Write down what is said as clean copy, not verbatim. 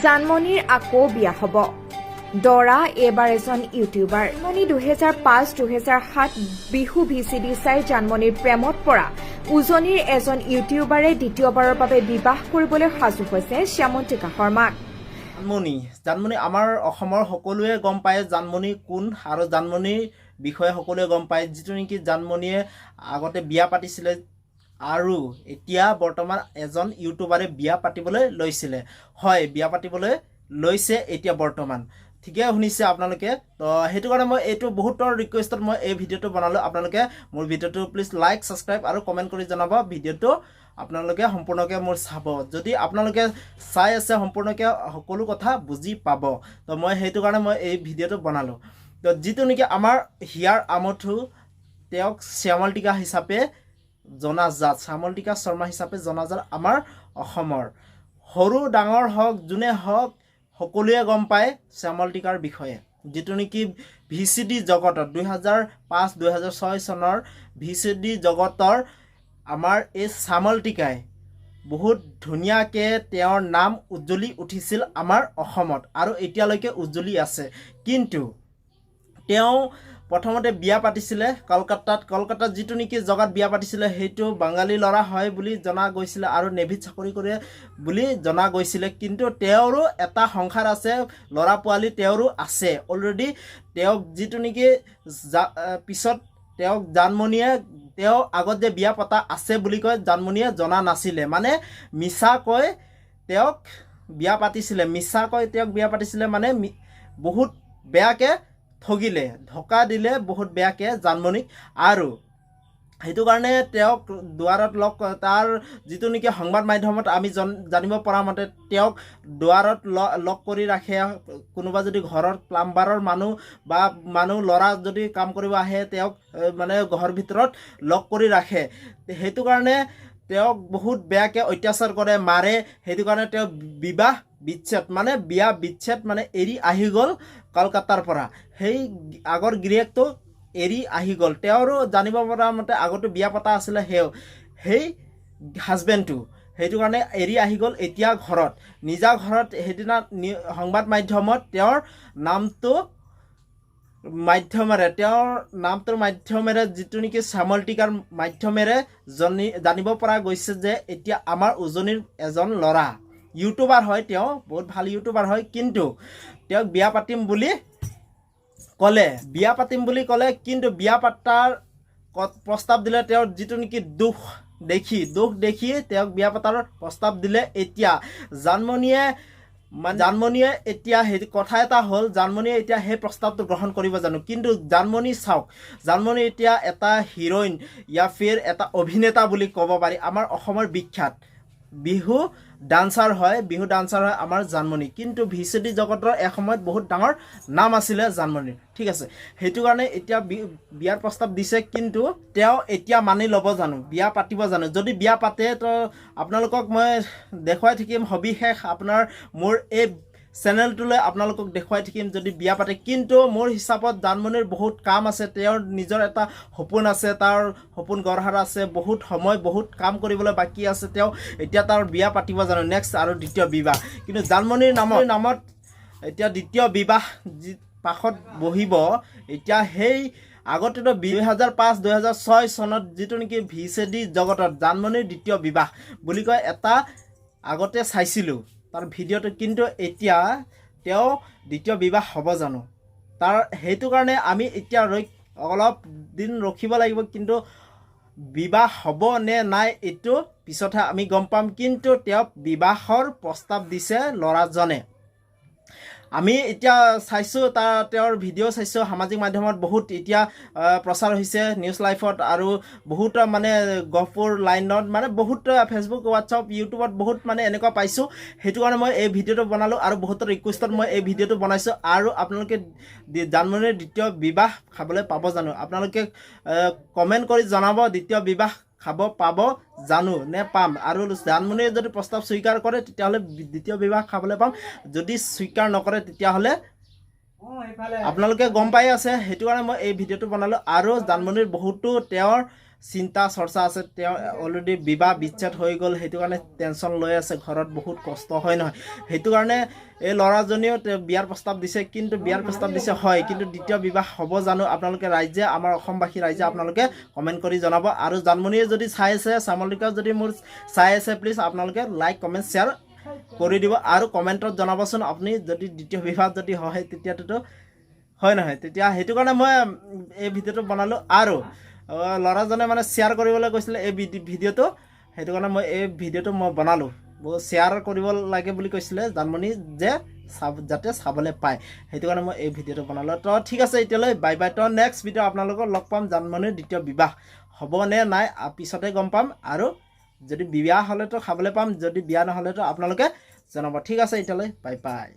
জানমণিৰ আকৌ বিয়া হ'ব। দৰা এইবাৰ এজন ইউটিউবাৰ। জানমণি 2005, 2007 বিহু ভিচিডি চাই জানমণিৰ প্ৰেমত পৰা উজনিৰ এজন ইউটিউবাৰে দ্বিতীয়বাৰৰ বাবে বিবাহ কৰিবলৈ সাজু হৈছে শ্যামন্তিকা শৰ্মাক। জানমণি, জানমণি আমাৰ অসমৰ সকলোৱে গম পায় জানমণি কোন আৰু জানমণিৰ বিষয়ে সকলোৱে গম পায়। যিটো নেকি জানমণিয়ে আগতে বিয়া পাতিছিলে আৰু এতিয়া বৰ্তমান এজন ইউটিউবাৰে বিয়া পাতিবলৈ লৈছিলে। হয়, বিয়া পাতিবলৈ লৈছে এতিয়া বৰ্তমান। ঠিকে শুনিছে আপোনালোকে। তো সেইটো কাৰণে মই এইটো বহুতৰ ৰিকুৱেষ্টত মই এই ভিডিঅ'টো বনালোঁ। আপোনালোকে মোৰ ভিডিঅ'টো প্লিজ লাইক, ছাবস্ক্ৰাইব আৰু কমেণ্ট কৰি জনাব। ভিডিঅ'টো আপোনালোকে সম্পূৰ্ণকৈ মোৰ চাব। যদি আপোনালোকে চাই আছে, সম্পূৰ্ণকৈ সকলো কথা বুজি পাব। তো মই সেইটো কাৰণে মই এই ভিডিঅ'টো বনালোঁ। তো যিটো নেকি আমাৰ হিয়াৰ আমঠু, তেওঁক শ্যামলটিকা হিচাপে জনাজাত, শ্যামলটিকা শৰ্মা হিচাপে জনাজাত। আমাৰ অসমৰ সৰু ডাঙৰ হওক, যোনে হওক, সকলোৱে গম পায় শ্যামলটিকাৰ বিষয়ে। যিটো নেকি ভিচিডি জগতত 2005, 2006 চনৰ ভিচিডি জগতৰ আমাৰ এই শ্যামলটিকাই বহুত ধুনীয়াকৈ তেওঁৰ নাম উজ্জ্বলি উঠিছিল আমাৰ অসমত আৰু এতিয়ালৈকে উজ্জ্বলি আছে। কিন্তু তেওঁ প্ৰথমতে বিয়া পাতিছিলে কলকাতাত। কলকাতাত যিটো নেকি জগাত বিয়া পাতিছিলে, সেইটো বাঙালী ল'ৰা হয় বুলি জনা গৈছিলে আৰু নেভিত চাকৰি কৰে বুলি জনা গৈছিলে। কিন্তু তেওঁৰো এটা সংসাৰ আছে, ল'ৰা পোৱালি তেওঁৰো আছে অলৰেডি। তেওঁক যিটো নেকি পিছত তেওঁক জানমণিয়ে, তেওঁ আগত যে বিয়া পতা আছে বুলি কয়, জানমণিয়ে জনা নাছিলে। মানে মিছাকৈ তেওঁক বিয়া পাতিছিলে, মিছাকৈ তেওঁক বিয়া পাতিছিলে। মানে বহুত বেয়াকৈ ঠগিলে, ধোকা দিলে বহুত বেয়াকৈ জানমণিক। আৰু সেইটো কাৰণে তেওঁক দুৱাৰত লগ, তাৰ যিটো নেকি সংবাদ মাধ্যমত আমি জানিব পৰা মতে তেওঁক দুৱাৰত লক কৰি ৰাখে। কোনোবা যদি ঘৰৰ প্লাম্বাৰৰ মানুহ বা মানুহ ল'ৰা যদি কাম কৰিব আহে, তেওঁক মানে ঘৰৰ ভিতৰত লক কৰি ৰাখে। সেইটো কাৰণে তেওঁক বহুত বেয়াকৈ অত্যাচাৰ কৰে, মাৰে। সেইটো কাৰণে তেওঁ বিবাহ বিচ্ছেদ, মানে বিয়া বিচ্ছেদ, মানে এৰি আহি গ'ল কলকাতাৰ পৰা। সেই আগৰ গিৰিয়েকটো এৰি আহি গ'ল। তেওঁৰো জানিব পৰা মতে আগতো বিয়া পতা আছিলে সেই হাজবেণ্ডটো। সেইটো কাৰণে এৰি আহি গ'ল। এতিয়া ঘৰত, নিজা ঘৰত সেইদিনা সংবাদ মাধ্যমত তেওঁৰ নামটো মাধ্যমেৰে, তেওঁৰ নামটোৰ মাধ্যমেৰে, যিটো নেকি শ্যামলটিকাৰ মাধ্যমেৰে জানিব পৰা গৈছে যে এতিয়া আমাৰ উজনিৰ এজন ল'ৰা ইউটিউবাৰ হয়। তেওঁ বহুত ভাল ইউটিউবাৰ হয়। কিন্তু তেওঁক বিয়া পাতিম বুলি ক'লে, বিয়া পাতিম বুলি ক'লে। কিন্তু বিয়া পাতাৰ প্ৰস্তাৱ দিলে। তেওঁৰ যিটো নেকি দুখ দেখি তেওঁক বিয়া পতাৰ প্ৰস্তাৱ দিলে। এতিয়া জানমণিয়ে, মানে জানমণিয়ে এতিয়া সেই কথা এটা হ'ল, জানমণিয়ে এতিয়া সেই প্ৰস্তাৱটো গ্ৰহণ কৰিব জানো? কিন্তু জানমণি চাওক, জানমণি এতিয়া এটা হিৰইন या फिर এটা অভিনেতা বুলি ক'ব পাৰি। আমাৰ অসমৰ বিখ্যাত বিহু ডান্সাৰ হয়, বিহু ডান্সাৰ হয় আমাৰ জানমণি। কিন্তু ভিচিডি জগতৰ এসময়ত বহুত ডাঙৰ নাম আছিলে জানমণিৰ, ঠিক আছে? সেইটো কাৰণে এতিয়া বিয়াৰ প্ৰস্তাৱ দিছে। কিন্তু তেওঁ এতিয়া মানি ল'ব জানো? বিয়া পাতিব জানো? যদি বিয়া পাতে, তো আপোনালোকক মই দেখুৱাই থাকিম সবিশেষ। আপোনাৰ মোৰ এই চেনেলটোলৈ আপোনালোকক দেখুৱাই থাকিম যদি বিয়া পাতে। কিন্তু মোৰ হিচাপত জানমণিৰ বহুত কাম আছে। তেওঁৰ নিজৰ এটা সপোন আছে, তাৰ সপোন গঢ়াৰ আছে। বহুত সময়, বহুত কাম কৰিবলৈ বাকী আছে। তেওঁ এতিয়া তাৰ বিয়া পাতিব জানো নেক্সট আৰু দ্বিতীয় বিবাহ? কিন্তু জানমণিৰ নামত এতিয়া দ্বিতীয় বিবাহ যি পাশত বহিব এতিয়া, সেই আগতেতো 2005, 2006 চনত যিটো নেকি ভিচিডি জগতত জানমণিৰ দ্বিতীয় বিবাহ বুলি কয় এটা আগতে চাইছিলোঁ তাৰ ভিডিঅ'টো। কিন্তু এতিয়া তেওঁ দ্বিতীয় বিবাহ হ'ব জানো তাৰ? সেইটো কাৰণে আমি এতিয়া অলপ দিন ৰখিব লাগিব। কিন্তু বিবাহ হ'ব নে নাই, এইটো পিছতহে আমি গম পাম। কিন্তু তেওঁক বিবাহৰ প্ৰস্তাৱ দিছে ল'ৰাজনে। আমি এতিয়া চাইছোঁ, তাৰ তেওঁৰ ভিডিঅ' চাইছোঁ সামাজিক মাধ্যমত। বহুত এতিয়া প্ৰচাৰ হৈছে নিউজ লাইফত আৰু বহুত মানে গহপুৰ লাইনত, মানে বহুত ফেচবুক, হোৱাটছআপ, ইউটিউবত বহুত মানে এনেকুৱা পাইছোঁ। সেইটো কাৰণে মই এই ভিডিঅ'টো বনালোঁ আৰু বহুতৰ ৰিকুৱেষ্টত মই এই ভিডিঅ'টো বনাইছোঁ। আৰু আপোনালোকে জানমণিৰ দ্বিতীয় বিবাহ খাবলৈ পাব জানো? আপোনালোকে কমেণ্ট কৰি জনাব, দ্বিতীয় বিবাহ খাব পাব জানো নে পাম? আৰু জানমণিয়ে যদি প্ৰস্তাৱ স্বীকাৰ কৰে, তেতিয়াহ'লে দ্বিতীয় বিবাহ খাবলৈ পাম। যদি স্বীকাৰ নকৰে, তেতিয়াহ'লে আপোনালোকে গম পাই আছে। সেইটো কাৰণে মই এই ভিডিঅ'টো বনালোঁ। আৰু জানমণিৰ বহুতো তেওঁৰ চিন্তা চৰ্চা আছে। তেওঁ অলৰেডি বিবাহ বিচ্ছেদ হৈ গ'ল, সেইটো কাৰণে টেনশ্যন লৈ আছে, ঘৰত বহুত কষ্ট হয় নহয়। সেইটো কাৰণে এই ল'ৰাজনেও তেওঁ বিয়াৰ প্ৰস্তাৱ দিছে। কিন্তু বিয়াৰ প্ৰস্তাৱ দিছে হয়, কিন্তু দ্বিতীয় বিবাহ হ'ব জানো? আপোনালোকে ৰাইজে, আমাৰ অসমবাসী ৰাইজে, আপোনালোকে কমেণ্ট কৰি জনাব। আৰু জানমণিয়ে যদি চাই আছে, শ্যামলিকাও যদি মোৰ চাই আছে, প্লিজ আপোনালোকে লাইক, কমেণ্ট, শ্বেয়াৰ কৰি দিব আৰু কমেণ্টত জনাবচোন, আপুনি যদি দ্বিতীয় বিবাহ যদি হয় তেতিয়াতো হয় নহয় তেতিয়া। সেইটো কাৰণে মই এই ভিডিঅ'টো বনালোঁ। আৰু ল'ৰাজনে মানে শ্বেয়াৰ কৰিবলৈ কৈছিলে এই ভিডিঅ'টো, সেইটো কাৰণে মই এই ভিডিঅ'টো মই বনালোঁ। বহুত শ্বেয়াৰ কৰিব লাগে বুলি কৈছিলে জানমণি যে চাব, যাতে চাবলৈ পায়, সেইটো কাৰণে মই এই ভিডিঅ'টো বনালোঁ। তো ঠিক আছে, এতিয়ালৈ বাই বাই। তো নেক্সট ভিডিঅ' আপোনালোকক লগ পাম। জানমণিৰ দ্বিতীয় বিবাহ হ'ব নে নাই পিছতে গম পাম। আৰু যদি বিয়া হ'লেতো খাবলৈ পাম, যদি বিয়া নহ'লেতো আপোনালোকে জনাব। ঠিক আছে, এতিয়ালৈ বাই বাই।